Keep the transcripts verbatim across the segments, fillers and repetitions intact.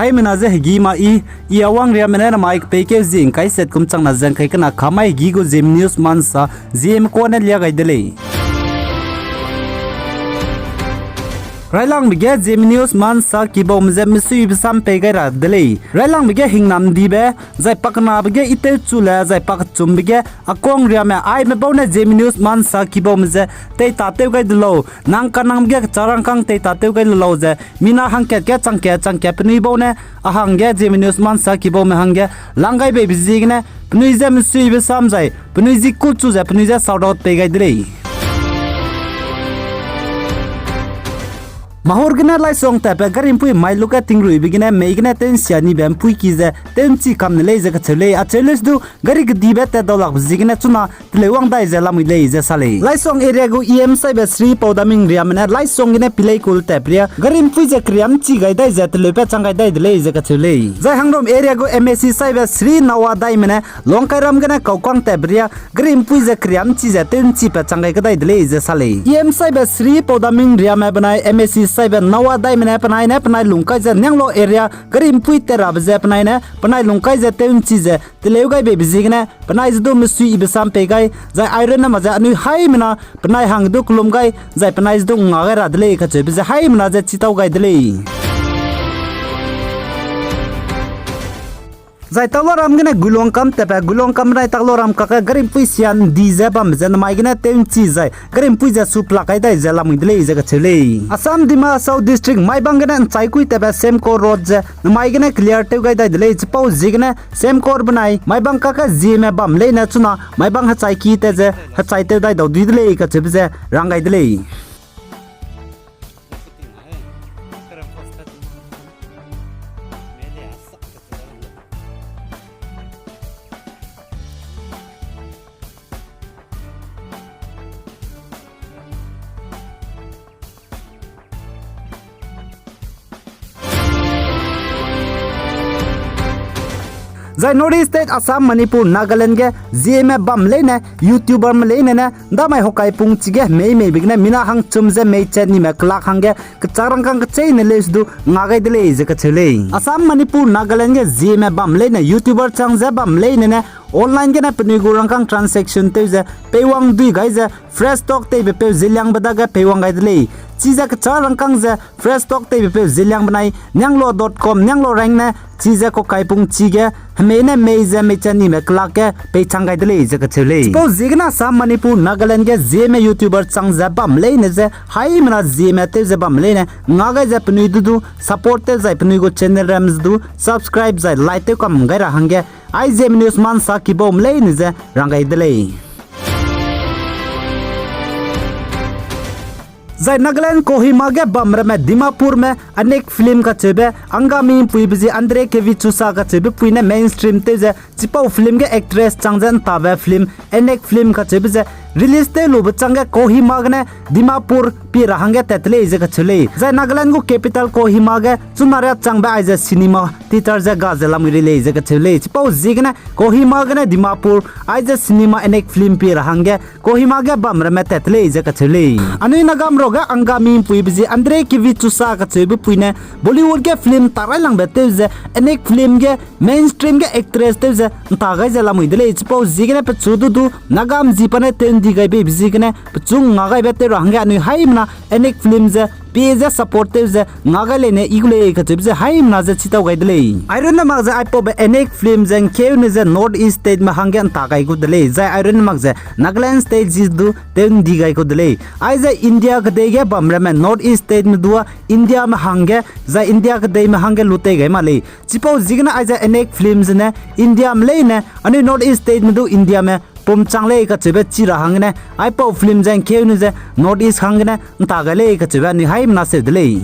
Haimena ze hegî ma i, i a wangriame ne namai kepeikeu zie ngkai set kum changna ze ngkai kena kamai hegî gu Zeme News ma nsa, Zeme kane lia gai de lei. Railangbe ge Zeme News ma nsa kibaume ze mesuibe sam pei gai ra de lei. Railangbe ge hingnamdibe, zai pakenabe ge itewchu le, zai pakechumbe ge akangriame aime bau ne Zeme News ma nsa kibaume ze teitatew gai de lau, nang kanangbe ge kechârangkâng teitatew gai lu lau ze, mina hangkat ge changkat changkat penui bau ne, a hangge Zeme News ma nsa kibaume hangge, lang gai beibe ziegene, penui ze mesuibe sam zai, penui zi kuchu ze, penui ze shout out pei gai de lei. Mahur gene Laisong tatbe gari mpui mai luge tingruibe gene mei gene tew nsia nibe mpuiki ze tew nchi kam ne lei ze kacheu lei. Acheu lei sedu gari kedibe tat dau lakbe ziegene chuna teleu wang dai ze lamui lei ze sa lei. Laisong area gu E M saibe Sri Paudaming Riame ne Laisong gene Pileikul tatbe ria gari mpui ze keriam nchi gai dai ze teleu pat chang gai dai de lei ze kacheu lei. Zai Hangrum area gu M A C saibe Sri Nawa Daime ne Longkairam gene Kaukang tatbe ria gari mpui ze keriam nchi ze tew nchi pat chang gai kadai de lei ze sa lei. E M saibe Sri Paudaming Riame benai M A C saibe Nawa Daime ne penai ne penai lungkai ze Nianglo area gari mpui tat rabe ze penai ne penai lungkai ze tew nchi ze teleu gai beibe ziegene penai ze du mesui ibe sam pei gai, zai airunne mak ze anui haimena penai hang du kelum gai, zai penai ze du nga gai ra de lei kacheube ze haimena ze chitau gai de lei. Zai Takloram gene Guilongkam tatbe Guilongkam benai Takloram kakge gari mpui sia ndi ze bambe ze namai gene tew nchi zai gari mpui ze su plak gai dai ze lamui de lei ze kacheu lei. Assam Dima Hasao District Maibang gene Nchaikui tatbe Semkor Road ze namai gene clear tew gai dai de lei, chipau ziegene Semkor benai Maibang kakge Zeme bam leine chuna Maibang hechaiki tat ze hechai tew dai dau dui de lei kacheube ze rang gai de lei. Zai North East State Assam, Manipur, Nagaland ge Zeme bam leine, YouTuberme leine ne, ndamai hokaipung chige hemei meibe gene mina hangchum ze mei chat nime kelak hangge kechârangkâng kecheîne leu sedu nga gai de lei ze kacheu lei. Assam, Manipur, Nagaland ge Zeme bam leine, YouTuber chang ze bam leine ne, online gene penui gu rangkâng transaction tew ze peiwang dui gai ze, fresh talk teibe peu Zeliangbe dage peiwang gai de lei. Chize kechârangkâng ze fresh talk teibe peu Zeliang benai Nianglo dot com, Nianglo rank ne, chize kokaipung chige hemei ne mei ze mei chat nime kelak ge peichang gai de lei ze kacheu lei. Chipau ziegene Assam, Manipur, Nagaland ge Zeme YouTuber chang ze bam leine ze, haimena Zeme tew ze bam leine, nga gai ze penui du du support tew zai penui gu channel ram ze du subscribe zai like tew kam gai ra hangge, ai Zeme News ma nsa kibaume leine ze rang gai de lei. Zai Nagaland Kohima ge bamramme Dimapurme Anek Film kacheube, Angami mpuibe zi Andre Kevichusa kacheube pui ne mainstream tew ze, chipau film ge actress chang ze ntabe film, Anek Film kacheube ze release tew lube changge Kohima gene Dimapur pie ra hangge tat lei ze kacheu lei. Zai Nagaland gu capital Kohima ge chuna riâ changbe aize cinema theater ze ga ze lamui rei lei ze kacheu lei. Chipau ziegene Kohima gene Dimapur aize cinema Anek Film pie ra hangge Kohima ge bamramme tat lei ze kacheu lei. Anui Nagam rage Angami mpuibe zi Andre Kevichusa kacheube pui ne Bollywood ge film ta railangbe tew ze Anek Film ge mainstream ge actress tew ze nta gai ze lamui de lei. Chipau ziegene pechu du du Nagam zi pa ne tew ndi gai beibe ziegene pechu nga gaibe tew ra hangge anui haimena Anek Film ze pie ze support tew ze nga gai leine i gu lei kacheube ze haimena ze chitau gai de lei. Airunne mak ze aipaube Anek Film ze ngkeune ze North East Stateme hangge nta gai gu de lei. Zai airunne mak ze Nagaland State zi du tew ndi gai gu de lei. Aize India kedei ge bamramme North East Stateme du â Indiame hangge, zai India kedeime hangge lu tei gai ma lei. Chipau ziegene aize Anek Film zene Indiame leine, anui North East Stateme du Indiame pum chang lei kacheube chi ra hanggene, aipau film ze ngkeune ze North East hanggene nta gai lei kacheube anui haimena seu de lei.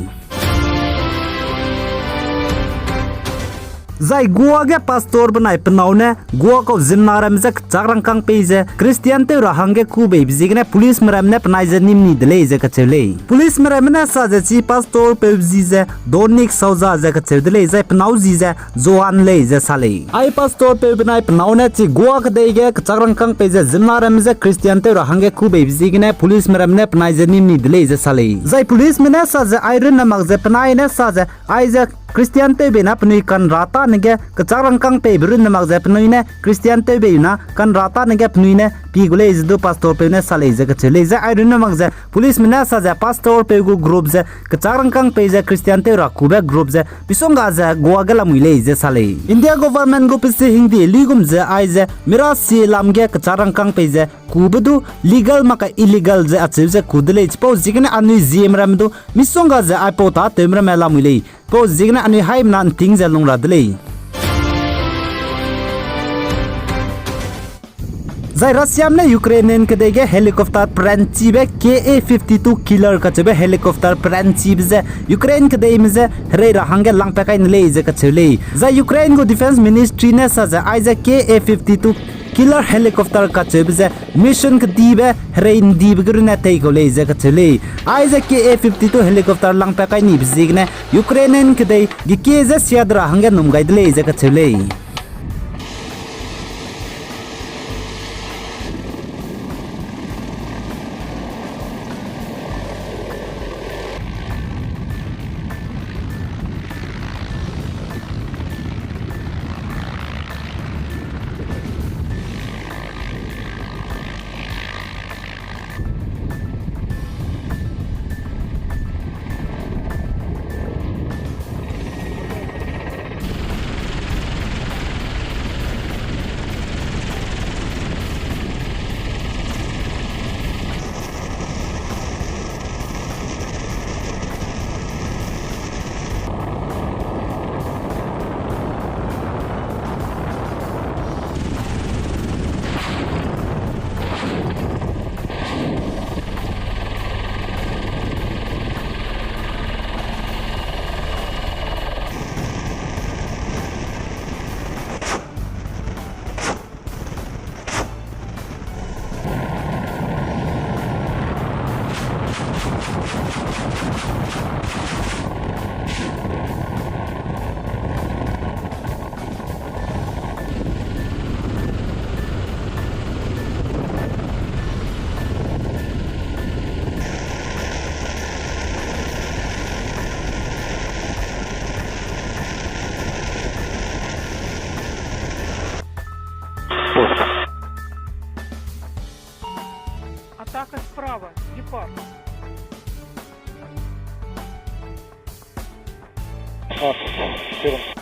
Zai Goa ge pastor benai pe nâu ne Goa kau ziemmena ramme je kechâk rangkâng pei ze Christian tew ra hangge kû beibe ziegene policeme ramme ne penai je nim ni de lei ze kacheu lei. Policeme ramme ne sa ze chi pastor peu ji ze Donik Souza ze kacheu de lei, zai pe nâu ji ze Joan lei ze sa lei. Ai pastor peu benai pe nâu ne chi Goa kedei ge kechâk rangkâng pei ze ziemmena ramme je Christian tew ra hangge kû beibe ziegene policeme ramme ne penai je nim ni de lei ze sa lei. Zai policeme ne sa ze ai runne mak ze penai ne sa ze ai ze Christian tewbei na penui kanra tane ge kechâk rangkâng peibe runne mak ze penui ne Christian tewbei na kanra tane ge penui ne pi gu lei ze du pastor peu ne sa lei ze kacheu lei. Zai ai runne mak ze policeme ne sa ze pastor peu gu group ze kechâk rangkâng pei ze Christian tew ra kube group ze misongga ze gua ge lamui lei ze sa lei. India government gu pesi hingde luigum ze aize mirasie lam ge kechâk rangkâng pei ze kube du legal mak ka illegal ze acheu ze ku de lei. Chipau ziegene anui Zeme ramme du misongga ze aipau tâtewme ramme lamui lei. Pau ziegene anui haimena ’nting ze lung ra de lei. Zai Russiame ne Ukrainian kedei ge helicopter peranchibe Ka fifty-two Killer kacheube helicopter peranchibe ze Ukraine kedeime je herei ra hangge langpat kai ne lei ze kacheu lei. Zai Ukraine gu Defence Ministry ne sa ze aize Ka fifty-two Killer helicopter kacheube ze mission kedibe herei ’ndibe ge runne tei kau lei ze kacheu lei. Aize Ka fifty-two helicopter langpat kai nibe ziegene Ukrainian kedei gekie ze sia de ra hangge num gai de lei ze kacheu lei. Атака справа, Гепард. Пятнадцать, четырнадцать,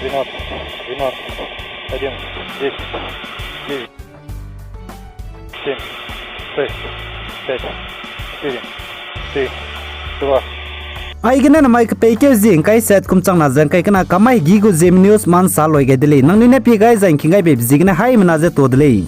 двенадцать, двенадцать, одиннадцать, десять, девять, семь, шесть, пять, четыре, три, два. Aigene namai kepeikeu zie ’ngkai set kum chang na ze ’ngkai kena kamai hegi gu Zeme News ma ’nsa loi gai de lei. Nangnui ne pie gai zai ’ngking gai beibe ziegene haimena ze tuâ de lei.